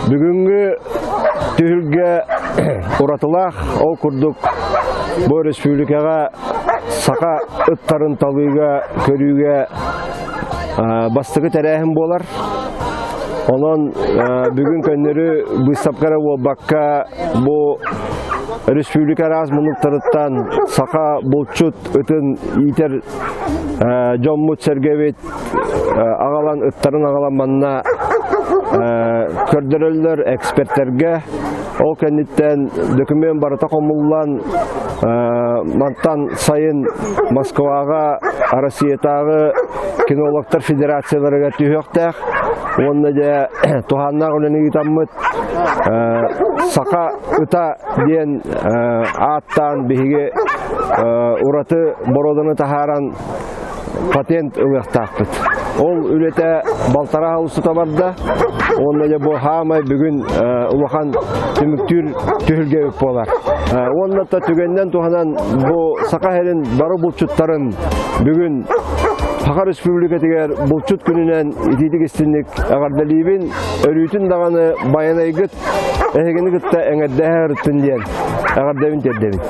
Бүгүҥҥү түһүлгэ уратылаах, ол курдук бу республикаҕа саха ыттарын талыыга, көрүүгэ бастакы тэрээһин буолар. Онон бүгүн көннөрү быыстапка эрэ буолбакка, бу республика араас муннуктарыттан саха булчут ытын иитэр дьоммут-сэргэбит аҕалан ыттарын аҕалан манна көрдөрөллөр экспертэргэ. Ол кэнниттэн документ барыта хомуллан мантан сайын Москваҕа Россиятааҕы кинологтар федерацияларыгар түһүөхтээх уонна дьэ туһааннаах үлэни ыытаммыт саха ыта диэн ааттаан биһиги ураты боруоданы таһааран патент ылыахтаахпыт. Ол үлэтэ балтараа устата барда. Уонна дьэ бу хаамай бүгүн улахан түмүктүүр түһүлгэ буолар. Уонна та түгэннэн туһанан бу Саха сирин бары булчуттарын бүгүн Саха Республикатыгар булчут күнүнэн итиитик истинник эҕэрдэлиибин. Өрүүтүн даҕаны байанайгыт эһигини кытта эҥэрдэһэ ырыттын диэн эҕэрдэбин тиэрдэбин.